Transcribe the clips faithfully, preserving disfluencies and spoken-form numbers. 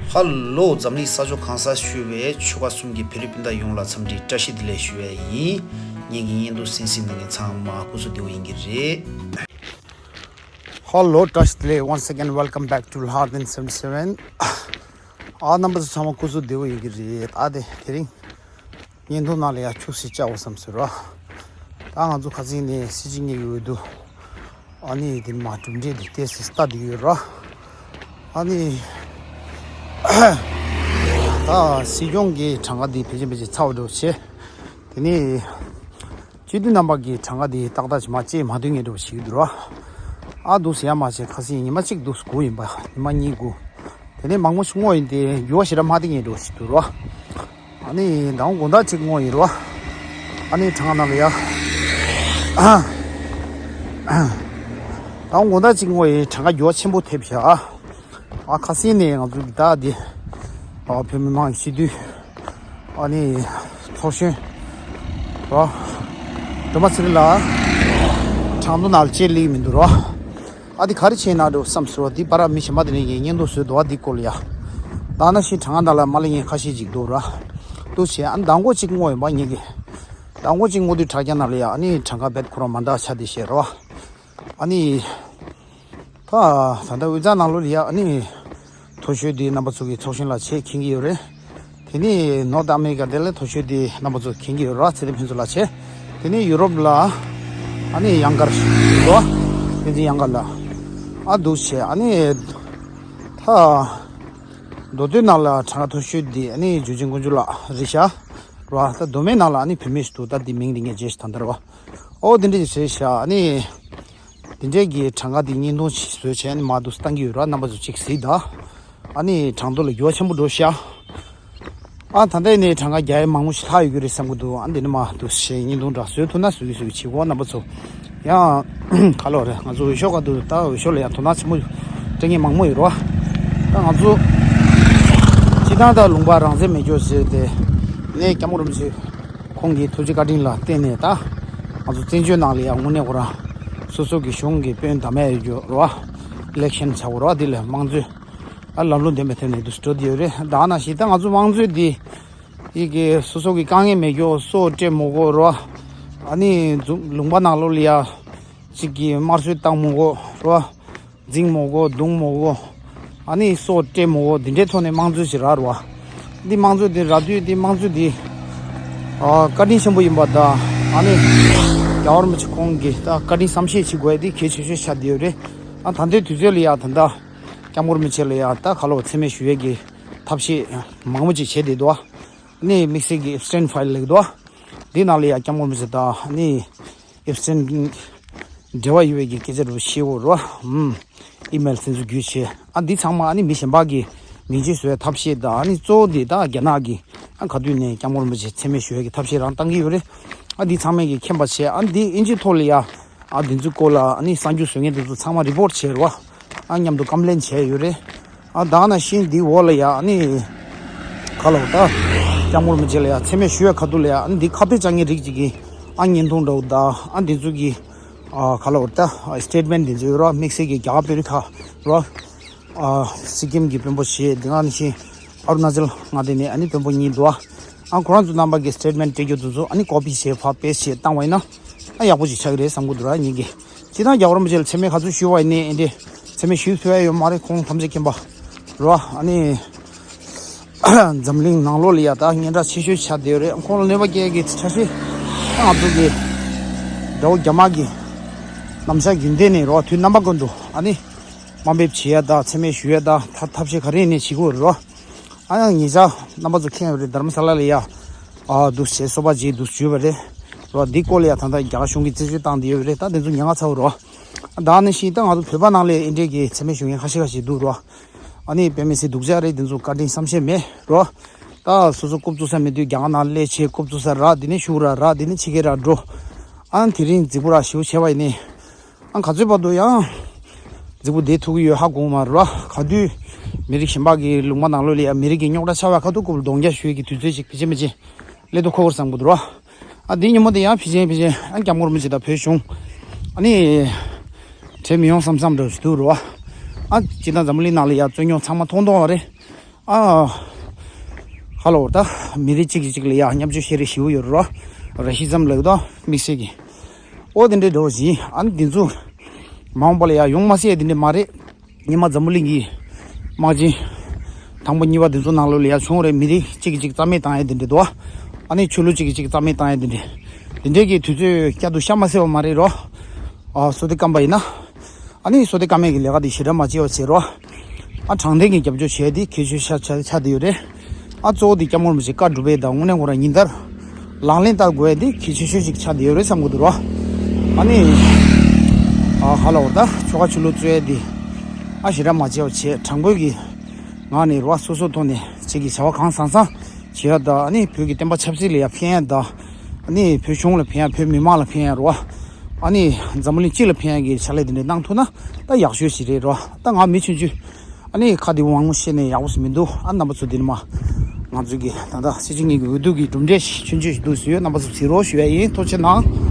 ཧ་ལོ། འཛམ་གླིང་ས་ཕྱོགས་གང་སར་བཞུགས་པའི་ཆོལ་ཁ་གསུམ་གྱི་བོད་རིགས་སྤུན་ཟླ་ཡོངས་ལ་འཚམས་འདྲི་བཀྲ་ཤིས་བདེ་ལེགས་ཞུ་བ་ཡིན། ངེད་ཀྱི་བརྙན་ཐུང་གསན་གཟིགས་གནང་མཁན་ཚང་མ་སྐུ་གཟུགས་བདེ་པོ་ཡིན་གྱི་རེད། ཧ་ལོ། བཀྲ་ཤིས་བདེ་ལེགས། Once again, welcome back to Lahar Din seventy seven. ཨ། རྣམ་པ་ཚོ་ཚང་མ་སྐུ་གཟུགས་བདེ་པོ་ཡིན་གྱི་རེད། ཨ། དེ་དེ་རིང་བརྙན་ཐུང་ནང་ལ་ཡ་ཁྱུག་ཙམ་བཅར་དགོས་བསམ་སོང་ར། ད་ང་ཚོ་ཁ་སང་ནས་སྲིད་སྤྱི་གཉིས་ཀྱི་འོས་བསྡུ། ཨ་ནི་དེ་མ་གྲུབ་འབྲས་དེ་ཏོག་ཙམ་ལྟ་བསྡད་ཡོད་ར། ཨ་ནི་ད་སྲིད་སྐྱོང་གི་གྲངས་ཀ་དེ་ཕལ་ཆེར་ཕལ་ཆེར་ཚར་བ་འདྲ་བྱས། དེ་ནས་སྤྱི་འཐུས་རྣམ་པ་གི་གྲངས་ཀ་དེ་ཏག་ཏག་ཅིག་མ་བཅད་མ་སྡོད་མཁན་འདྲ་བོ་ཞིག་འདུག་ར། ཨ། འདུག་ཟེར་ཡ་མ་བྱས། ཁ་སང་ཉི་མ་གཅིག་འདུག་སྒུག་ཡིན་པ། ཉི་མ་གཉིས་སྒུག། དེ་ནས་མང་པོ་ཞིག་བསྔོགས་ཡིན་ཏེ་འགྱུར་བ་ཞེ་དྲག་མ་ཐེབས་མཁན་འདྲ་བོ་ཞིག་འདུག་ར། ཨ་ནི་ཟླ་བ་དགོང་དག་གཅིག་བསྔོགས་ཡིན་ར། ཨ་ནི་གྲངས་ཀ་ནང་ལ་ཡ། ཟླ་བ་དགོང་དག་གཅིག་བསྔོགས་ཡིན། གྲངས་ཀ་འགྱུར་བ་ཆེན་པོ་ཐེབས་ཤག། ཨ། ཁ་སང་ནས་ང་ཚོ་གི་ད་འདི། ཨ། བོད་མི་མང་སྤྱི་འཐུས། ཨ་ནི་ཚོགས་གཞོན་ར། སྒྲོལ་མ་ཚེ་རིང་ལགས་གྲངས་ཐོ་ནང་ལ་ཅིག་སླེབས་མི་འདུག་ར། ཨ། འདི་ག་རེ་བྱས་ན་འགྲོ་བསམ་སོང་། འདི་བར་མི་གཞན་པ་དེ་ནས་ཀྱི་བརྙན་ཐུང་བཟོས་འདུག་བ། འདི་སྐོར་ལ་ཡ། ད་ནང་བཞིན་གྲངས་ཀ་ནང་ལ་མ་སླེབས་མཁན་ཁ་ཤས་ཅིག་འདུག་ར། འདུག་བྱས། ཨ། ཟླ་མགོ་གཅིག་བསྔོགས་ཡིན་པ། ངེད་ཀྱི་ཟླ་མགོ་གཅིག་བསྔོགས་དུས་དྲ་རྒྱ་ནང་ལ་ཡ། ཨ་ནི་གྲངས་ཀ་རྦད་ཁོ་རང་མ་འདྲ་ཆགས་བསྡད་བྱས་ར། ཨ་ནི། ད་ད་ལྟ་དབུས་གཙང་ནང་ལོགས་ལ་ཡ། ཨ་ནི་མཐོ་ཤོས་འདི་རྣམ་པ་ཚོ་གི་ཚོགས་གཞོན་ལགས་བྱས་མཁྱེན་གྱི་ཡོད་རེད། དེ་ནས་North America དེ་ལ་མཐོ་ཤོས་འདི་རྣམ་པ་ཚོ་མཁྱེན་གྱི་ཡོད་ར། ཚེ་རིང་ཕུན་ཚོགས་ལགས་བྱས། དེ་ནས་ཡུ་རོབ་ལ་ཨ་ནི་ཡང་དཀར་རོ། བསྟན་འཛིན་ཡང་དཀར་ལགས། ཨ། འདུག་བྱས། ཨ་ནི་ད་མདོ་སྟོད་ནང་ལ་གྲངས་ཀ་མཐོ་ཤོས་འདི་ཨ་ནི་འཇུ་ཆེན་དཀོན་མཆོག་ལགས་རེད་ཤག་ར། ད་མདོ་སྨད་ནང་ལ་ཨ་ནི་བུད་མེད་ཞིག་འདུག་ད་འདི་མིང་འདི་ངས་བརྗེད་ཤག་ད་ལྟ་ར་བ། ཨོ། དེ་འདྲ་ཞིག་རེད་ཤག། ཨ་ནི་དེ་འདྲས་ཀྱི་གྲངས་ཀ་དེ་བརྙན་ཐུང་ཞིག་བཟོས་བྱས་ནས་མར་འདུག་བཏང་གི་ཡོད་ར། རྣམ་པ་ཚོ་གཅིག་གཟིགས་དང་། ཨ་ནི་གྲངས་ཐོ་ལ་འགྱུར་བ་ཆེན་པོ་འགྲོ་ཤག། ཨ། ད་ལྟ་ནས་གྲངས་ཀ་རྒྱག་ཡས་མང་པོ་ཞིག་ལྷག་ཡོད་ཀྱི་རེད་བསམ་གྱི་འདུག། ཨ། འདི་ནས་མར་འདུག་བྱས་བརྙན་ཐུང་འདྲ་བཟོས་ཐུབ་ན་བཟོ་གི་བཟོ་གི་བྱེད་དགོས། རྣམ་པ་ཚོ་ཡང་ག་ལོ་རེད། ང་ཚོ་འོས་ཤོག་ག་འདུག། ད་འོས་ཤོག་ལ་ཡང་དོ་སྣང་ཆེན་པོ་སྤྲད་མཁན་མང་པོ་ཡོད་ར། ད་ང་ཚོ་སྤྱིར་བཏང་ད་ལུང་པ་རང་བཙན་མེད་རྒྱུ་ཟེར་ཏེ་ནས་སྐྱབས་མགོན་རིན་པོ་ཆེ་ཁོང་གི་ཐུགས་རྗེ་བཀའ་དྲིན་ལ་བརྟེན་ནས། ད་ང་ཚོ་བཙན་བྱོལ་ནང་ལ་ཡང་དངོས་གནས་ཁོ་རང་སོ་སོ་གི་གཞུང་གི་དཔོན་འདེམས་ཡས་ཡོད་རེད་བ། ཨི་ལེག་ཤན་བྱ་དགོས་རེད་བ། འདི་ལ་དམངས་གཙོའི། ཨ། ལམ་ལུགས་ལྡན་པའི་ཐོག་ནས་འདུག་སེ་འགྲོ་བསྡད་ཡོད་རེད། ད་ནང་བཞིན་ད་ང་ཚོ་དམངས་གཙོའི་འདི་ཡི་གེ་སོ་སོ་གི་དཀའ་ངལ་མེད་རྒྱུ། སྲོག་སྤྲད་མི་དགོས་རེད་བ། ཨ་ནི་ལུང་པ་ནང་ལོགས་ལ་ཡ་གཅིག་གིས་དམར་གསོད་བཏང་མི་དགོས་རེད་བ། འཛིང་མི་དགོས། རྡུང་མི་དགོས། ཨ་ནི་སྲོག་སྤྲད་མི་དགོས། འདི་འདྲའི་ཐོག་ནས་དམངས་གཙོ་ཞིག་རག་རེད་བ། འདི་དམངས་གཙོ་འདི་རག་དུས་འདི་དམངས་གཙོ་འདི། ཨ། བཀའ་དྲིན་ཆེན་པོ་ཡིན་པ་དང་། ཨ་ནི་རྒྱལ་བ་རིན་པོ་ཆེ་ཁོང་གིས་ད་བཀའ་དྲིན་བསམ་ཤེས་བྱེད་དགོས་ཡ་འདི་གལ་ཆེ་ཤོས་ཆགས་བསྡད་ཡོད་རེད། ཨ། ད་ལྟའི་དུས་ཚོད་ལ་ཡ་ད་ལྟ་སྐྱབས་མགོན་རིན་པོ་ཆེ་ལ་ཡ་ད་ག་ལོ་མཚན་སྨད་ཞུ་ཡས་ཀྱི་ཐབས་ཤེས་མང་པོ་ཅིག་བྱས་བསྡད་འདུག། ཨ་ནི་དམིགས་བསལ་གྱི་ཨེབ་སི་ཊེན་ཕའིལ་ལབ་འདུག། འདི་ནང་ལ་ཡ་སྐྱབས་མགོན་རིན་པོ་ཆེ་དང་ཨ་ནི་ཨེབ་སི་ཊེན་འབྲེལ་བ་ཡོད་པའི་གི་སྐད་ཆ་འདྲ་བོ་བཤད་ཡོད་རེད་བ། ཨུམ། ཨི་མེལ་དེ་ཚོ་བརྒྱུད་བྱས། ཨ། འདི་ཚང་མ་ཨ་ནི་མི་གཞན་པ་གི་མིང་ཆད་བཟོ་བའི་ཐབས་ཤེས་དང་། ཨ་ནི་གཙོ་བོ་འདི་ད་རྒྱ་ནག་གི། ཨ། ག་དུས་ནས་སྐྱབས་མགོན་རིན་པོ་ཆེ་མཚན་སྨད་ཞུ་ཡས་ཀྱི་ཐབས་ཤེས་རང་བཏང་གི་ཡོད་རེད། ཨ། འདི་ཚང་མས་ཀྱི་མཁྱེན་པ་བྱས། ཨ། འདི་ཨིན་ཇི་ཐོག་ལ་ཡ། ཨ། འདི་ཚོའི་སྐོར་ལ་ཨ་ནི་གསར་འགྱུར་བཟོ་མཁན་དེ་ཚོ་ཚང་མ་རི་པོར་ཊི་བྱས་རེད་བ། ཨ། མཉམ་དུ་ཀམ་པི་ལེན་བྱས་ཡོད་རེད། ཨ། ད་ནང་བཞིན་འདི་འོག་ལ་ཡ་ཨ་ནི་ག་ལབ་ད། སྐྱབས་མགོན་རིན་པོ་ཆེ་ལ་ཡ་མཚན་སྨད་ཞུ་ཡ་ཁ་ཐུག་ལ་ཡ། ཨ་ནི་འདི་ཁ་གཏད་བཅག་མཁན་རིགས་ཅིག་གི། ཨ། བརྙན་ཐུང་འདྲ་བོ་ད། ཨ། འདི་ཚོ་གི། ཨ། ག་ལབ་ད། སི་ཊེཊ་མེན་ཊི་འདི་ཚོ་ཡོད་ར། དམིགས་བསལ་གྱི་རྒྱ་གར་དཔོན་རིགས་ཁག་ར། ཨ། སི་ཀིམ་གྱི་དཔོན་པོ་བྱས། དེ་ནང་བཞིན་ཨ་རུ་ན་ཅལ་མངའ་སྡེ་ནས་ཨ་ནི་དཔོན་པོ་གཉིས་འདུག། ཨ། ཁོ་རང་ཚོ་རྣམ་པ་གི་སི་ཊེཊ་མེན་ཊི་སྤྲད་རྒྱུ་དེ་ཚོ་ཨ་ནི་ཀོ་པི་བྱས་ཕར་པེ་སི་ཊི་བྱས་བཏང་བ་ཡིན་ན། ཨ། ཡག་པོ་ཅིག་ཆགས་ཀྱི་རེད་བསམ་གྱི་འདུག་ར། ངེད་ཀྱིས་སྤྱིར་བཏང་རྒྱལ་བ་རིན་པོ་ཆེ་ལ་མཚན་སྨད་ག་ཚོད་ཞུས་པ་ཡིན་ནའི་ཨེ་འདྲས་མཚན་སྨད་ཞུས་ཐུབ་ཡ་ཡོད་མ་རེད། ཁོང་ཐམས་ཅད་མཁྱེན་པ་རེད་བ། ཨ་ནི་འཛམ་གླིང་ནང་ལོགས་ལ་ཡ་ད་སྙན་གྲགས་ཆེ་ཤོས་ཆགས་བསྡད་ཡོད་རེད། ཁོང་ལ་གནོད་པ་སྐྱེལ་གྱི་ཆ་ཤས་ང་ཚོ་གི་དགྲ་བོ་རྒྱ་དམར་གྱི་རྣམ་གཞག་རྒྱུན་ལྡན་ནས་རེད་བ། དུས་རྣམ་པ་ཀུན་ཏུ་ཨ་ནི་དམའ་འབེབས་བྱེད་ཡ་ད། མཚན་སྨད་ཞུ་ཡ་ད། ཐབས་ཐབས་ཤེས་ག་རེ་ཡིན་ནའི་བྱེད་ཀྱི་ཡོད་རེད་བ། ཨ་ཡང་ཉེ་ཆར་རྣམ་པ་ཚོ་མཁྱེན་ཡོད་རེད། དྷར་མ་ས་ལ་ལ་ཡ། ཨ། འདུག་བྱས་སོ་པ་བརྗེས་འདུག་བྱས་པ་རེད། རོ། འདི་སྐོར་ལ་ཡ་ད་ལྟ་རྒྱ་གར་གཞུང་གིས་རྩད་གཅོད་བཏང་བསྡད་ཡོད་རེད། ད་དེ་ཚོ་ཉེན་ཁ་ཚ་བོ་རོ། ད་ནི་ཤི་ད་ང་ཚོ་བོད་པ་ནང་ལ་ཨེ་འདྲས་ཀྱི་མཚན་སྨད་ཞུ་མཁན་ཁ་ཤས་ཁ་ཤས་འདུག་རོ། ཨ་ནི་དཔེ་མི་སྲིད་སྡུག་ཅག་རེད། དེ་ཚོ་བཀའ་དྲིན་བསམ་ཤེས་མེད་རོ། ད་སོ་སོ་རྐུབ་བཙུགས་ས་མེད་དུས་རྒྱ་གར་ནང་སླེབས་བྱས་རྐུབ་བཙུགས་ས་རག། དེ་ནས་ཤུགས་རག་རག། དེ་ནས་ཕྱི་རྒྱལ་རག་འགྲོ། ཨ། དེ་རིང་རྫིག་པོ་རག་ཞེ་པོ་བྱས་པ་ཡིན་ནི། ཨ། ག་ཚོད་བར་དུ་ཡང་རྫིག་པོ་བསྡད་ཐུབ་ཀྱི་ཡོད་ཧ་གོ་མ་རེད་བ། ག་དུས་མི་རིགས་གཞན་པ་གི་ལུང་པ་ནང་ལོགས་ལ་ཡ་མི་རིགས་ཀྱི་རྙོག་དྲ་ཆགས་པ་ཁ་ཐུག་རྐུབ་ལ་རྡུང་རྒྱག་ཞུ་ཡས་ཀྱི་དུས་ཚོད་ཅིག་ཕལ་ཆེར་མི་ཆེ་སླེབས་འདུག་ཁོ་བོར་བསམ་གྱི་འདུག་ར། ཨ། འདི་ཉིན་མོ་དེ་ཡང་ཕལ་ཆེར་ཕལ་ཆེར་ཨ་སྐྱབས་མགོན་རིན་པོ་ཆེ་དང་བོད་གཞུང་ཨ་ནི་བྲལ་མི་ཡོང་བསམ་བསམ་འདྲ་ཞིག་འདུག་ར། ཨ། སྤྱིར་བཏང་འཛམ་བུ་གླིང་ནང་ལ་ཡ་རྩོད་རྙོག་ཚང་མ་མཐོང་མཐོང་བ་རེད། ཨ། ཧ་ལོ། ད་མི་རིགས་གཅིག་གིས་གཅིག་ལ་ཡ་བརྙས་བཅོས་བྱེད་རེས་ཞེ་པོ་ཡོད་རེད་རོ། རེ་ཤི་ཛམ་ལབ་ཀྱི་འདུག་དམིགས་བསལ་གྱི། ཨོ་དེ་འདྲའི་འགྲོ་བཞིན་ཨ་ནི་འདི་ཚོ་མ་འོངས་པ་ལ་ཡ་ཡོང་མ་སྲིད་ཡ་དེ་འདྲ་མ་རེད། སྔོན་མ་འཛམ་བུ་གླིང་གི་དམག་ཆེན་དང་པོ་གཉིས་པ་དེ་ཚོ་ནང་ལོགས་ལ་ཡ་བྱུང་རེད། མི་རིགས་གཅིག་གིས་གཅིག་རྩ་མེད་བཏང་ཡ་དེ་འདྲ་འདུག་ཨ་ནི་ཆོས་ལུགས་གཅིག་གིས་གཅིག་རྩ་མེད་བཏང་ཡ་དེ་འདྲ། དེ་འདྲའི་གི་དུས་ཚོད་བསྐྱར་དུ་ཤར་མ་སྲིད་པ་མ་རེད་རོ། ཨ་བསོད་བདེ་སྐམ་པ་ཡིན་ན། ཨ་ནི་བསོད་བདེ་སྐམ་པའི་གི་ལས་ཀ་དེ་ཞེ་དྲག་མ་བྱེད་པ་བྱེད་རོགས། ཨ་དྲང་བདེན་གྱི་རྒྱབ་སྐྱོར་བྱས་ཏེ་གལ་ཆེ་ཤོས་ཆགས་ཆགས་བསྡད་ཡོད་རེད། ཨ་གཙོ་བོ་དེ་སྐྱབས་མགོན་རིན་པོ་ཆེ་བཀའ་སྒྲུབ་པའི་དང་དངོས་གནས་ཁོ་རང་ཉིན་ལྟར་ལག་ལེན་བསྟར་དགོས་ཡ་དེ་གལ་ཆེ་ཤོས་ཤིག་ཆགས་བསྡད་ཡོད་རེད་བསམ་གྱི་འདུག་རོགས། ཨ་ནི་ཨ་ཧ་ལ་བོར་ད་ཆོ་ག་ཆོས་ལུགས་རྩོད་ཡ་དེ་ཨ་ཞེ་དྲག་མ་བྱེད་པ་བྱས། དྲང་པོའི་གི་ངང་ནས་རོགས་སོ་སོའི་ཐོག་ནས་གཅིག་གི་བྱ་བ་གང་བཟང་བཟང་བྱེད་ཡ་དང་། ཨ་ནི་བོད་ཀྱི་བསྟན་པ་ཆབ་སྲིད་ལ་ཡ་ཕན་ཡ་དང་། ཨ་ནི་བོད་གཞུང་ལ་ཕན་ཡ། བོད་མི་མང་ལ་ཕན་ཡ་རོགས། ཨ་ནི་འཛམ་བུ་གླིང་སྤྱི་ལ་ཕན་ཡ་གི་ཕྱག་ལས་དེ་འདྲ་གནང་ཐུབ་ན་ད་ཡག་ཤོས་ཤིག་རེད་རོ། ད་ང་མི་ཆུང་ཆུང་ཨ་ནི་ཁ་དེ་མང་པོ་བཤད་ནས་ཡག་པོ་ཞིག་མི་འདུག་ཨ་རྣམ་པ་ཚོ་འདི་ནས་མ་ང་ཚོ་གི་ད་ལྟ་སྲིད་སྤྱི་གཉིས་ཀྱི་འོས་བསྡུ་གི་གྲུབ་འབྲས་ཤིག་ཆུང་ཆུང་ཞིག་འདུག་ཟེར་ཡོད། རྣམ་པ་ཚོ་གཟིགས་རོགས་ཞུ་ཡ་ཡིན། ཐུགས་རྗེ་གནང་།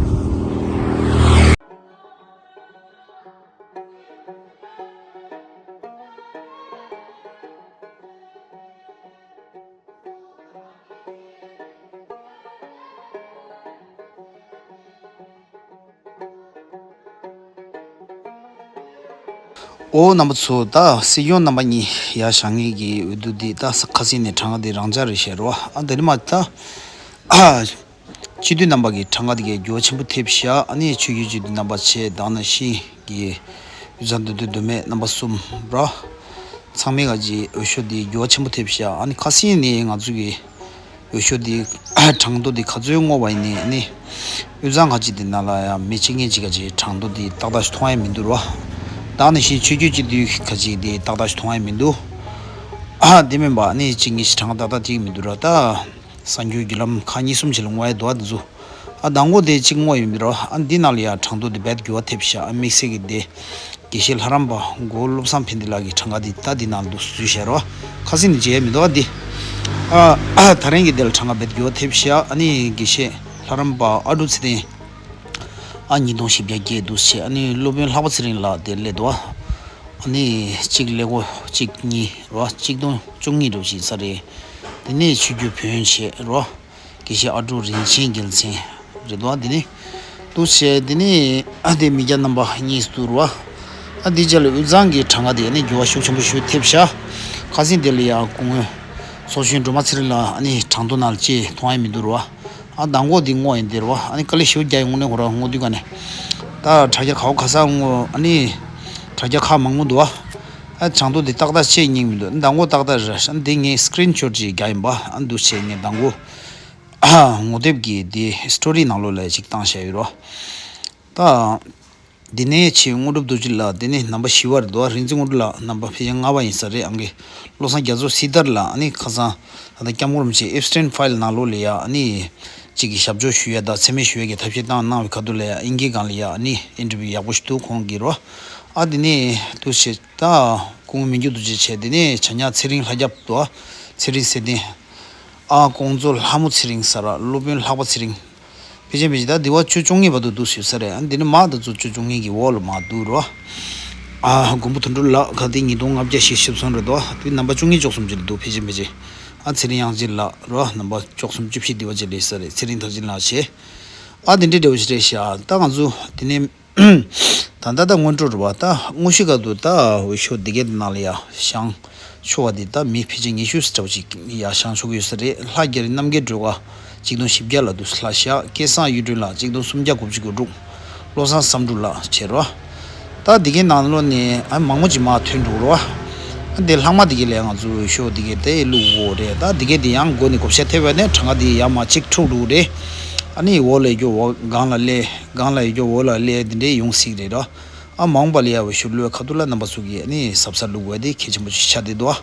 ཨོ་རྣམ་པ་ཚོ། ད་སྲིད་སྐྱོང་རྣམ་པ་གཉིས་ཡར་བཞེངས་མཁན་གྱི་འོས་བསྡུ་འདི་ད་ཁ་སང་ནས་གྲངས་ཀ་འདི་རང་འཇགས་རེད་བཤད་རོགས། ཨ་དེ་ནི་མ་ད་སྤྱི་འཐུས་རྣམ་པ་གི་གྲངས་ཀ་འདི་གའི་འགྱུར་བ་ཆེན་པོ་ཐེབས་ཤག་ཨ་ནི་ཆོས་བརྒྱུད་སྤྱི་འཐུས་རྣམ་པ་བྱས་དང་ནང་བཞིན་གྱི་དབུས་གཙང་མདོ་སྟོད་མདོ་སྨད་རྣམ་པ་གསུམ་ར། ཚང་མའི་ག་ཅིག་འོས་ཤོག་འདི་འགྱུར་བ་ཆེན་པོ་ཐེབས་ཤག་ཨ་ནི་ཁ་སང་ནས་ང་ཚོ་གི་འོས་ཤོག་འདི་གྲངས་ཐོ་འདི་ག་ཚོད་བསྔོགས་པ་ཡིན་ནའི་ཨ་ནི་དབུས་གཙང་ག་ཅིག་འདི་ནང་ལ་ཡང་མི་གཅིག་ངན་གཅིག་ག་ཅིག་གྲངས་ཐོ་འདི་ཏག་ཏག་ཞིག་མཐོང་ཡ་མི་འདུག་ར། ད་ནང་བཞིན་ཆོས་བརྒྱུད་སྤྱི་འཐུས་ག་ཅིག་འདི་ཏག་ཏག་ཞིག་མཐོང་ཡ་མི་འདུག་ཨ་དེ་མིན་པ་ཨ་ནི་གཅིག་ངན་ཞིག་གྲངས་ཏག་ཏག་ཅིག་མི་འདུག་ར། ད་གསར་འགྱུར་བརྒྱུད་ལམ་ཁག་གཉིས་གསུམ་ཞིག་ལ་བསྔོགས་ཡ་འདུག་ཨ་འདི་ཚོ། ཨ་མདང་དགོང་དེ་གཅིག་བསྔོགས་ཡོད་མི་རོ། ཨ་འདི་ནང་ལ་ཡང་གྲངས་ཐོ་དེ་རྦད་འགྱུར་བ་ཐེབས་ཤག་ཨ་དམིགས་བསལ་གྱི་དེ་དགེ་བཤེས་ལྷ་རམས་པ་གོ་བློ་བཟང་ཕན་བདེ་ལགས་ཀྱི་གྲངས་ཀ་དེ་ད་འདི་ནང་འདུག་བཟོས་བཞག་རོ། ཁ་སང་ནས་མཇལ་ཡ་མི་འདུག་ཨ་འདི། ཨ་ད་རིང་གི་དེ་ལ་གྲངས་ཀ་རྦད་འགྱུར་བ་ཐེབས་ཤག་ཨ་ནི་དགེ་བཤེས་ལྷ་རམས་པ་ཨ་འབྲུག་ཚེ་བརྟན། ཨ་ཉིས་སྟོང་བཞི་བརྒྱ་བརྒྱད་འདུག་བྱས། ཨ་ནི་སློབ་དཔོན་ལྷག་པ་ཚེ་རིང་ལགས་དེ་སླེབས་འདུག་ཨ་ནི་གཅིག་ཀླད་ཀོར་གཅིག་གཉིས་རོ། གཅིག་སྟོང་བཅུ་གཉིས་འགྲོ་བཞིན་ས་རེད། དེ་ནས་ཆོས་བརྒྱུད་བོན་བྱས་རོ། དགེ་བཤེས་ཨ་འབྲུག་རིན་ཆེན་རྒྱལ་མཚན་རེད་འདུག་དེ་ནི་འདུག་བྱས། དེ་ནི་ཨ་དེ་མི་སྐྱ་རྣམ་པ་གཉིས་འདུག་རོ། ཨ་དེ་རྗེས་ལ་དབུས་གཙང་གི་གྲངས་ཀ་དེ་ནི་འགྱུར་བ་ཤུགས་ཆེན་པོ་ཞིག་ཐེབས་ཤག་ཁ་སང་དེ་ལ་ཡང་སྐུ་ངོ་ཚོགས་གཞོན་སྒྲོལ་མ་ཚེ་རིང་ལགས་ཨ་ནི་གྲངས་ཐོ་ནང་ལ་ཅིག་མཐོང་ཡ་མི་འདུག་རོ། ཨ་མདང་དགོང་དེ་བསྔོགས་ཡིན་དེ་རོ། ཨ་ནི་དཀའ་ལས་ཞེ་པོ་རྒྱག་ཡོང་ནས་ཁོ་རང་བསྔོགས་དུས་ག་ནས་ད་དྲ་རྒྱ་ག་བ་ག་ས་བསྔོགས། ཨ་ནི་དྲ་རྒྱ་ཁག་མང་པོ་འདུག་ཨ་གྲངས་ཐོ་དེ་ཏག་ཏག་ཅིག་རྙེད་མི་འདུག་མདང་དགོང་ཏག་ཏག་རེད། ཨ་འདི་ངས་སི་ཀི་རིན་ཤོཊ་ཅིག་རྒྱག་ཡིན་པ། ཨ་འདུག་བྱས་ངས་མདང་དགོང་ཨ་ངོ་དེབ་ཀྱི་དེ་སི་ཊོ་རི་ནང་ལོགས་ལ་ཅིག་བཏང་བཞག་ཡོད་རོ། ད་འདི་ནས་ཆེས་དངོས་གྲུབ་རྡོ་རྗེ་ལགས་དེ་ནི་རྣམ་པ་བཞི་པ་རེད་འདུག་རིག་འཛིན་དངོས་གྲུབ་ལགས་རྣམ་པ་ཕལ་ཆེར་ལྔ་པ་ཡིན་ས་རེད། ཨང་ཀི་བློ་བཟང་རྒྱ་མཚོ་སྲི་ཐར་ལགས། ཨ་ནི་ཁ་སང་ད་ལྟ་སྐྱབས་མགོན་རིན་པོ་ཆེ་ཨེབ་སི་ཊེན་ཕའི་ལི་ནང་ལོགས་ལ་ཡ་ཨ་ནི་གཅིག་གི་ཞབས་ཕྱོགས་ཞུ་ཡ་དང་མཚན་སྨད་ཞུ་ཡ་གི་ཐབས་ཤེས་བཏང་གནང་བའི་ཁ་ཐུག་ལ་ཡ་དབྱིན་སྐད་སྒང་ལ་ཡ་ཨ་ནི་ཨིན་ཊར་བིའུ་ཡག་པོ་ཞིག་འདུག་ཁོང་གིས་རོ། ཨ་དེ་ནས་འདུག་བྱས། ད་སྐུ་ངོ་མི་འགྱུར་རྡོ་རྗེ་བྱས། དེ་ནས་བྱ་ཉག་ཚེ་རིང་ལྷ་རྒྱབ་འདུག་ཚེ་རིང་ཚེ་བརྟན། ཨ་ཀོང་ཚོ་ལྷ་མོ་ཚེ་རིང་ཟེར་བ། སློབ་དཔོན་ལྷག་པ་ཚེ་རིང་། ཕལ་ཆེར་ཕལ་ཆེར་ད་འདི་བ་བཅུ་བཅུ་གཉིས་བར་དུ་འདུག་ཟེར་ས་རེད། ཨ་འདི་ནི་མ་ད་ཚོ་བཅུ་བཅུ་གཉིས་ཀྱི་འོག་ལ་མ་འདུག་རོ། ཨ་མགོན་པོ་དོན་གྲུབ་ལགས་ག་དེ་ཉིས་སྟོང་ལྔ་བརྒྱ་ཞེ་བཞི་སོང་རེད་དོ། དེ་རྣམ་པ་བཅུ་གཉིས་བཅུ་གསུམ་ཅིག་ལ་འདུག་ཕལ་ཆེར་ཕལ་ཆེར། ཨ་ཚེ་རིང་དབྱངས་ཅན་ལགས་རོ། རྣམ་པ་བཅུ་གསུམ་བཅུ་བཞི་འདི་བ་ཅིག་ལ་ཡོད་ས་རེད། ཚེ་རིང་མཐར་ཕྱིན་ལགས་བྱས། ཨ་དེ་འདྲའི་འདྲ་བོ་ཞིག་རེད་ཤག་ད་ང་ཚོ་དེ་ནས། ད་ལྟ་ད་སྔོན་འགྲོ་རེད་བ། ད་དངོས་གཞི་སྐབས་དུ་ད་འོས་ཤོག་འདི་གའི་ནང་ལ་ཡ་བཞེངས་ཆོག་པ་འདི་ད་མི་ཕལ་ཆེར་ཉི་ཤུ་ཙམ་ཅིག་ཡ་བཞེངས་ཆོག་གི་ཡོད་ས་རེད། ལྷ་རྒྱ་རི་རྣམ་རྒྱལ་སྒྲོལ་དཀར་གཅིག་སྟོང་བཞི་བརྒྱ་ལ་འདུག་ལྷ་ཤག་སྐལ་བཟང་གཡུ་སྒྲོན་ལགས་གཅིག་སྟོང་སུམ་བརྒྱ་དགུ་བཅུ་གོ་དྲུག་བློ་བཟང་བསམ་གྲུབ་ལགས་བྱས་རོ། ད་འདི་གའི་ནང་ལོགས་ནས་ཨ་མང་པོ་ཅིག་མར་ཐོན་འགྲོ་རོ། ཨ་འདི་ལྷག་མ་འདི་གའི་ལས་ང་ཚོ་འོས་ཤོག་འདི་གའི་དེ་བླུག་དགོས་རེད། ད་འདི་གའི་འདི་ཡང་མགོ་ནས་བགོ་བཤའ་ཐེབས་པ་ནས་གྲངས་ཀ་འདི་ཡར་མར་གཅིག་འཁྲུག་འགྲོ་གི་རེད། ཨ་ནི་འོག་ལ་ཡོད་རྒྱུ་འོག་སྒང་ལ་སླེབས། སྒང་ལ་ཡོད་རྒྱུ་འོག་ལ་སླེབས། འདི་འདྲའི་ཡོང་སྲིད་རེད་རོ། ཨ་མ་འོངས་པ་ལ་ཡ་འོས་ཤོག་བླུག་པའི་ཁ་ཐུག་ལ་རྣམ་པ་ཚོ་གིས་ཨ་ནི་གཟབ་གཟབ་བླུག་དགོས་དེ་གལ་ཆེན་པོ་ཞིག་ཆགས་བསྡད་འདུག་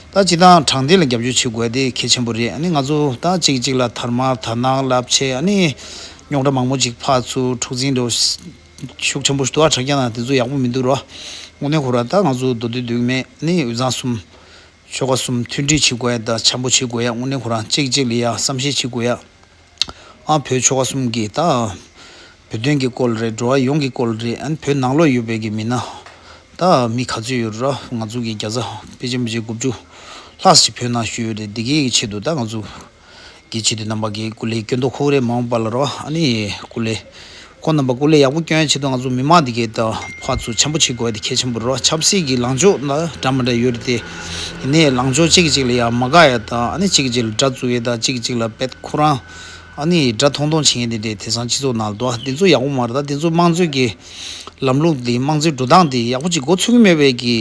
ད་སྤྱིར་བཏང་དྲང་བདེན་ལ་རྒྱབ་སྐྱོར་བྱེད་དགོས་དེ་གལ་ཆེན་པོ་རེད། ཨ་ནི་ང་ཚོ་ད་གཅིག་གཅིག་ལ་དར་དམར་དར་ནག་ལབ་བྱས། ཨ་ནི་རྙོག་དྲ་མང་པོ་ཅིག་ཕར་ཚུར་འཁྲུག་འཛིང་འདྲ་བོ་ཤུགས་ཆེན་པོ་ཞིག་འདུག་ཨ་དྲ་རྒྱ་ནང་དེ་ཚོ་ཡག་པོ་མི་འདུག་རོ། དངོས་གནས་ཁོ་རང་ད་ང་ཚོ་མདོ་སྟོད་སྡོད་མཁན་ཨ་ནི་དབུས་གཙང་གསུམ་ཆོལ་ཁ་གསུམ་མཐུན་སྒྲིལ་བྱེད་དགོས་ཡ་དང་འཆམ་པོ་བྱེད་དགོས་ཡ། དངོས་གནས་ཁོ་རང་གཅིག་གཅིག་ལ་ཡ་བསམ་ཤེས་བྱེད་དགོས་ཡ། ཨ་བོད་ཆོལ་ཁ་གསུམ་གྱི་ད་བོད་དོན་གྱི་སྐོར་རེད། འགྲོ་བ་ཡོངས་ཀྱི་སྐོར་རེད། ཨ་ནི་བོད་ནང་ལོགས་ཡོད་པའི་གི་མི་སྣ་ད་མི་ག་ཚོད་ཡོད་ར། ང་ཚོ་གི་རྒྱ་ཚ་ཕལ་ཆེར་ཕལ་ཆེར་དགུ་བཅུ་ ལྷག་ཅིག་ཕུལ་གནང་ཞུས་ཡོད་རེད། འདི་གའི་ཆེད་དུ་ད་ང་ཚོ་གི་ཆེད་དུ་རྣམ་པ་གི་སྐུ་ལས་སྐྱོན་དུ་ཁུག་རེད། མ་འོངས་པ་ལ་རོ། ཨ་ནི་སྐུ་ལས་ཁོང་རྣམ་པ་སྐུ་ལས་ཡག་པོ་སྐྱོན་ཡ་ཆེད་དུ་ང་ཚོ་མི་མང་འདི་གའི་ད་ཕར་ཚུར་འཆམ་པོ་བྱེད་དགོས་ཡ་དེ་གལ་ཆེན་པོ་རོ། ཆབ་སྲིད་ཀྱི་ལངས་ཕྱོགས་ན་འདྲ་མི་འདྲ་ཡོད་རེད་དེ། ཡིན་ནའི་ལངས་ཕྱོགས་གཅིག་གིས་གཅིག་ལ་ཡ་མ་དགའ་ཡ་དང་། ཨ་ནི་གཅིག་གིས་གཅིག་ལ་དགྲ་བཙུགས་ཡ་དང་། གཅིག་གིས་གཅིག་ལ་བེད་ཁོ་རང་ཨ་ནི་དགྲ་མཐོང་མཐོང་བྱེད་མཁན་དེ་འདྲའི་དེང་སང་སྤྱི་ཚོགས་ནང་ལ་འདུག་ཨ། དེ་ཚོ་ཡག་པོ་མ་རེད། ད་དེ་ཚོ་དམངས་གཙོའི་གི་ལམ་ལུགས་འདི། དམངས་གཙོའི་འགྲོ་སྟངས་འདི་ཡག་པོ་ཅིག་འགོ་ཚུགས་ཀྱི་མེད་པའི་གི་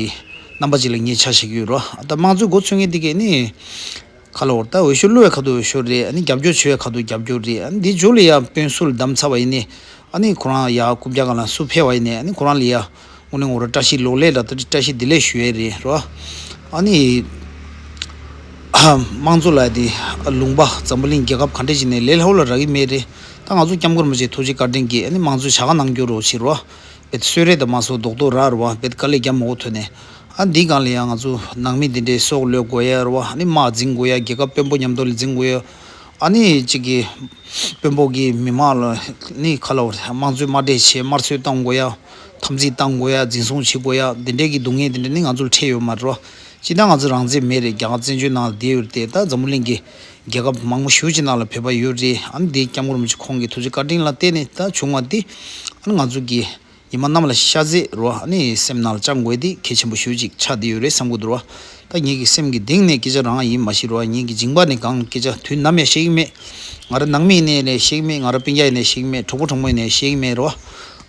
རྣམ་པ་ཅིག་ལ་ངས་ཆ་བཞག་གི་ཡོད་རོ། ད་དམངས་གཙོའི་འགོ་ཚུགས་མཁན་འདི་གས་ནི་ག་ལ་བར་ད་འོས་ཤོག་བླུགས་པའི་ཁ་ཐུག་འོས་ཤོག་རེད། ཨ་ནི་རྒྱབ་སྐྱོར་བྱེད་པའི་ཁ་ཐུག་རྒྱབ་སྐྱོར་རེད། ཨ་ནི་འདི་མཇུག་ལ་ཡ་དཔོན་སུ་ལ་བདམས་ཚར་བ་ཡིན་ནའི། ཨ་ནི་ཁོ་རང་ཡ་རྐུབ་བཀྱག་སྒང་ལ་སུ་ཕེབས་པ་ཡིན་ནའི། ཨ་ནི་ཁོ་རང་ལ་ཡ་དངོས་གནས་ངོ་ར་བཀྲ་ཤིས་ལོག་ལས་ལ་ད་བཀྲ་ཤིས་བདེ་ལེགས་ཞུ་ཡས་རེད་རོ། ཨ་ནི་དམངས་གཙོ་ལ་དེ་ལུང་པ་འཛམ་བུ་གླིང་རྒྱལ་ཁབ་ག་འདྲ་ཞིག་ནས་ལས་སླ་པོ་ལ་རག་གི་མེད་རེད། ད་ང་ཚོ་སྐྱབས་མགོན་རིན་པོ་ཆེ་ཐུགས་རྗེ་བཀའ་དྲིན་གྱིས་ཨ་ནི་དམངས་གཙོའི་བྱ་དགའ་གནང་རྒྱུ་རོགས་བྱེད་རོ། བེད་གསོལ་རས་དང་མ་སོགས་རྡོག་རྡོག་རག་རོ། བེད་དཀའ་ལས་རྒྱབ་མ་དགོས་ཐོན་ནས། ཨ་འདི་སྒང་ལ་ཡང་ང་ཚོ་ནང་མི་འདི་འདྲའི་སྲོག་བློས་དགོས་ཡ་རོ། ཨ་ནི་དམག་འཛིང་དགོས་ཡ། རྒྱལ་ཁབ་དཔོན་པོ་མཉམ་དུ་ལ་འཛིང་དགོས་ཡ། ཨ་ནི་གཅིག་གི་དཔོན་པོ་གི་མི་མང་ལ་ནི་ག་ལ་བར་དམངས་གཙོའི་དམག་སྦྲེལ་བྱས་དམར་གསོད་བཏང་དགོས་ཡ། འཐབ་འཛིང་བཏང་དགོས་ཡ། འཛིན་བཟུང་བྱེད་དགོས་ཡ། འདི་འདྲའི་གི་སྡུག་བསྔལ་འདི་འདྲ་ནི་ང་ཚོ་ལ་འཕྲད་ཡོད་མ་རེད་རོ། སྤྱིར་བཏང་ང་ཚོ་རང་བཙན་མེད་རེད། རྒྱ་གར་བཙན་བྱོལ་ནང་ལ་བསྡད་ཡོད་རེད་དེ། ད་འཛམ་བུ་གླིང་གི་རྒྱལ་ཁབ་མང་པོ་ཞེ་པོ་ཅིག་ནང་ལ་བོད་པ་ཡོད་རེད། ཨ་ནི་འདི་སྐྱབས་མགོན་རིན་པོ་ཆེ་ཁོང་གི་ཐུགས་རྗེ་བཀའ་དྲིན་ལ་བརྟེན་ནས་ད་བྱུང་བ་འདི། ཨ་ནི་ང་ཚོ་གི་ཉི་མ་གནམ་ལ་ཤར་ཚད་རོ། ཨ་ནི་སེམས་ནང་ལ་བཅངས་དགོས་དེ་གལ་ཆེན་པོ་ཞེ་པོ་ཅིག་ཆགས་བསྡད་ཡོད་རེད་བསམ་གྱི་འདུག་རོ། ད་ངེད་ཀྱི་སེམས་ཀྱི་གཏིང་ནས་སྐད་ཆ་རང་ཡིན་མ་ཤེས་རོ། ངེད་ཀྱི་མཇིང་པ་ནས་གང་སྐད་ཆ་དུས་ནམ་ཡང་བཤད་ཀྱི་མེད། ང་རང་ནང་མི་ཡིན་ནའི་རེད་བཤད་ཀྱི་མེད། ང་རང་སྤུན་ཀྱག་ཡིན་ནའི་བཤད་ཀྱི་མེད། གྲོགས་པོ་གྲོགས་མོ་ཡིན་ནའི་བཤད་ཀྱི་མེད་རོ།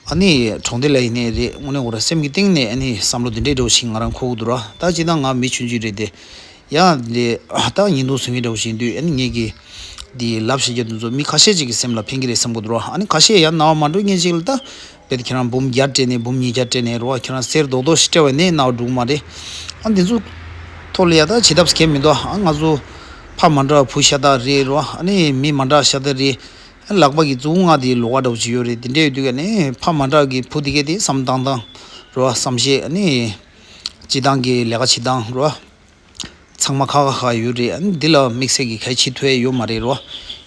ཨ་ནི་གྲོང་སྡེ་ལ་ཡིན་ནའི་རེད། དངོས་གནས་ཁོ་རང་སེམས་ཀྱི་གཏིང་ནས་ཨ་ནི་བསམ་བློ་དེ་འདྲའི་འདྲ་བོ་ཞིག་ང་རང་འཁོར་གྱི་འདུག་རོ། ད་སྤྱིར་བཏང་ང་མི་ཆུང་ཆུང་རེད་དེ། ཡང་ལས་ད་བརྙན་ཐུང་བཟོ་མཁན་འདྲ་བོ་ཞིག་ཡིན་དུས། ཨ་ནི་ངེད་ཀྱི་འདི་ལབ་བཤད་རྒྱུ་དེ་ཚོ་མི་ཁ་ཤས་ཅིག་གི་སེམས་ལ་ཕན་གྱི་རེད་བསམ་གྱི་འདུག་རོ། ཨ་ནི་ཁ་ཤས་ཡང་རྣ་བ་མ་འགྲོ་མཁན་ཅིག་ལ་ད་བེད་ཁྱེད་རང་འབུམ་བརྒྱ་སྤྲད་ནས་འབུམ་ཉིས་བརྒྱ་སྤྲད་ནས་རོ། ཁྱེད་རང་གསེར་རྡོག་རྡོག་ཞིག་སྤྲད་པ་ནས་རྣ་བ་འགྲོ་གི་མ་རེད། ཨ་འདི་ཚོ་ཐོག་ལ་ཡ་ད་བྱེད་ཐབས་སྐྱེལ་མི་འདུག་ཨ་ང་ཚོ་ཕ་མ་འདྲ་བུ་ཤ་སྟག་རེད་རོ། ཨ་ནི་མི་མ་འདྲ་ཤ་སྟག་རེད། ཨ་ལག་པ་གི་མཛུབ་མོ་ལྔ་དེ་ལོགས་ཀ་འདྲ་བོ་ཅིག་ཡོད་རེད། དེ་འདྲ་ཡོད་དུས་ཀ་ནས་ཕ་མ་འདྲ་གི་བུ་དེ་གས་དེ་བསམ་བཏང་སྟངས་རོ། བསམ་ཤེས། ཨ་ནི་སྤྱི་བཏང་གི་ལས་ཀ་བྱེད་སྟངས་རོ། ཚང་མ་ཁག་ཁག་ཁག་ཡོད་རེད། ཨ་ནི་འདི་ལ་དམིགས་བསལ་གྱི་གལ་ཆེ་ཐུབ་ཡ་ཡོད་མ་རེད་རོ།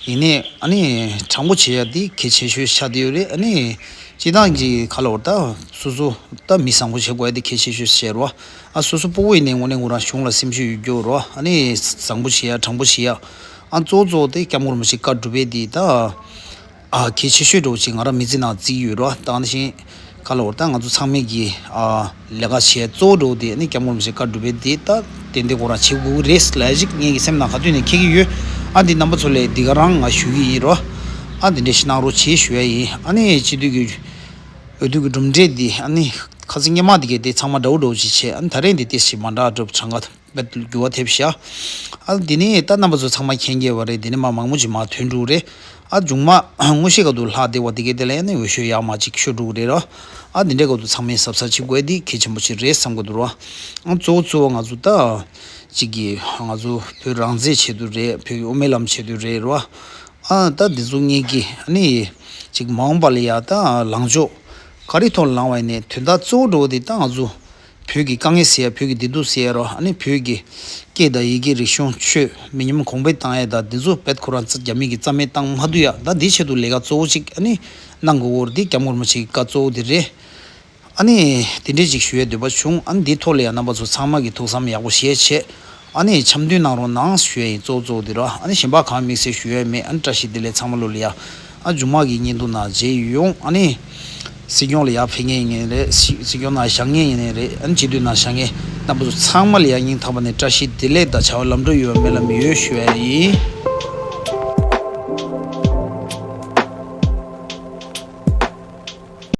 ཡིན་ནའི་ཨ་ནི་དྲང་པོ་བྱེད་ཡ་འདི་གལ་ཆེ་ཤོས་ཆགས་བསྡད་ཡོད་རེད། ཨ་ནི་སྤྱིར་བཏང་གི་ག་ལ་བར་ད་སོ་སོ་ད་མི་བཟང་པོ་བྱེད་དགོས་ཡ་འདི་གལ་ཆེ་ཤོས་བྱས་རོ། ཨ་སོ་སོ་སྤོ་བོ་ཡིན་ནའི་དངོས་གནས་ཁོ་རང་གཞུང་ལ་སེམས་ཤུགས་ཡོད་རྒྱུ་རོ། ཨ་ནི་བཟང་པོ་བྱེད་ཡ་དྲང་པོ་བྱེད་ཡ། ཨ་གཙོ་བོ་གཙོ་བོ་དེ་སྐྱབས་མགོན་རིན་པོ་ཆེ་བཀའ་སྒྲུབ་པའི་འདི་ད། ཨ་གལ་ཆེ་ཤོས་འདྲ་བོ་ཅིག་ང་རང་མི་ཚེ་ནང་བརྩི་གི་ཡོད་རོ། ད་ནི་བཞིན་ག་ལ་བར་ད་ང་ཚོ་ཚང་མས་ཀྱི་ཨ་ལས་ཀ་བྱེད་གཙོ་བོ་འདྲ་བོ་དེ་ནི་སྐྱབས་མགོན་རིན་པོ་ཆེ་བཀའ་སྒྲུབ་པའི་དེ་ད་ཏན་ཏན་ཁོ་རང་བྱེད་དགོས་ཀྱི་རེད་ལབ་ཅིག་ངེད་ཀྱི་སེམས་ནང་ག་དུས་ནས་འཁྱེར་གྱི་ཡོད། ཨ་འདི་རྣམ་པ་ཚོ་ལ་འདི་ག་རང་ང་ཞུ་གི་ཡིན་རོ། ཨ་འདི་འདྲ་ཞིག་གནང་རོགས་བྱེད་ཞུ་ཡ་ཡིན། ཨ་ནི་སྤྱི་འཐུས་ཀྱི་འོས་བསྡུ་གི་གྲུབ་འབྲས་འདི་ཨ་ནི་ཁ་སང་སྔོན་མ་འདི་གས་དེ་ཚང་མ་འདྲ་བོ་འདྲ་བོ་ཅིག་བྱས། ཨ་ནི་ད་རེས་འདི་ཏོག་ཙམ་མ་འདྲ་འདྲ་བོ་གྲངས་ཀ་བེད་འགྱུར་བ་ཐེབས་ཤག་ཨ་འདི་ནི་ད་རྣམ་པ་ཚོ་ཚང་མ་མཁྱེན་གྱི་ཡོད་པ་རེད། འདི་ནི་མ་མང་པོ་ཅིག་མ་ཐོན་འགྲོ་གི་རེད། ཨ་མཇུག་མ་དངོས་གཞི་ག་དུ་ལྷག་བསྡད་པ་འདི་གས་དེ་ལ་ཡང་ནི་འོས་ཤོག་ཡག་མ་ཅིག་ཤོར་འགྲོ་གི་རེད་རོ། ཨ་འདི་འདྲའི་ག་དུ་ཚང་མས་གཟབ་གཟབ་བྱེད་དགོས་འདི་གལ་ཆེན་པོ་ཅིག་རེད་བསམ་གི་འདུག་རོ། ཨ་གཙོ་བོ་གཙོ་བོ་ང་ཚོ་ད་ཅིག་གི་ང་ཚོ་བོད་རང་བཙན་ཆེད་དུ་རེད། བོད་ཀྱི་དབུ་མའི་ལམ་ཆེད་དུ་རེད་རོ། ཨ་ད་འདི་ཚོ་ངེད་ཀྱི་ཨ་ནི་ཅིག་མ་འོངས་པ་ལ་ཡ་ད་ལངས་ཕྱོགས་ག་རེ་ཐོག་ལ་ལངས་པ་ཡིན་ནའི་དོན་དག་གཙོ་བོ་འདྲ་བོ་དེ་ད་ང་ཚོ་བོད་ཀྱི་དཀའ་ངལ་སེལ་ཡ། བོད་ཀྱི་བདེ་སྡུག་སེལ་ཡ་རོ། ཨ་ནི་བོད་ཀྱི་སྐད་དང་ཡི་གེ་རིག་གཞུང་ཆོས་མི་ཉམས་གོང་འཕེལ་བཏང་ཡ་དང་འདི་ཚོ་བེད་ཁོ་རང་རྩ་རྒྱ་མི་གིས་རྩ་མེད་བཏང་མ་ཐུབ་ཡ། ད་འདི་ཆེད་དུ་ལས་ཀ་གཙོ་བོ་ཅིག་ཨ་ནི་གནང་དགོས་ཀྱི་ཡོད་རེད། འདི་སྐྱབས་མགོན་རིན་པོ་ཆེ་གི་བཀའ་གཙོ་བོ་དེ་རེད། ཨ་ནི་དེ་འདྲས་ཅིག་ཞུ་ཡ་འདོད་པ་བྱུང་། ཨ་ནི་འདིའི་ཐོག་ལ་ཡང་རྣམ་པ་ཚོ་ཚང་མ་གིས་ཐུགས་བསམ་ཡག་པོ་བཞེས་བྱས། ཨ་ནི་འཆམ་མཐུན་གནང་རོགས་གནང་ཞུ་ཡ་ཡིན། གཙོ་བོ་གཙོ་བོ་འདི་ར། ཨ་ནི་གཞན་པ་གང་དམིགས་བསལ་ཞུ་ཡ་མེད། ཨ་ནི་བཀྲ་ཤིས་བདེ་ལེགས་ཚང་མ་ལོ་ལ་ཡ། ཨ་མཇུག་མ་གི་བརྙན་ཐུང་ནང་མཇལ་ཡོང་། ཨ་ནི་སྲིད་སྐྱོང་ལ་ཡ་ཕེབས་མཁན་ཡིན་ནའི་རེད། སྲིད་སྲིད་སྐྱོང་ནང་བཞུགས་མཁན་ཡིན་ནའི་རེད། ཨ་ནི་སྤྱི་འཐུས་ནང་བཞུགས་མཁན་རྣམ་པ་ཚོ་ཚང་མ་ལ་ཡ་སྙིང་ཐག་པ་ནས་བཀྲ་ཤིས་བདེ་ལེགས་དང་བྱ་བ་ལམ་འགྲོ་ཡོང་བའི་སྨོན་ལམ་ཡོད་ཞུ་ཡ་ཡིན།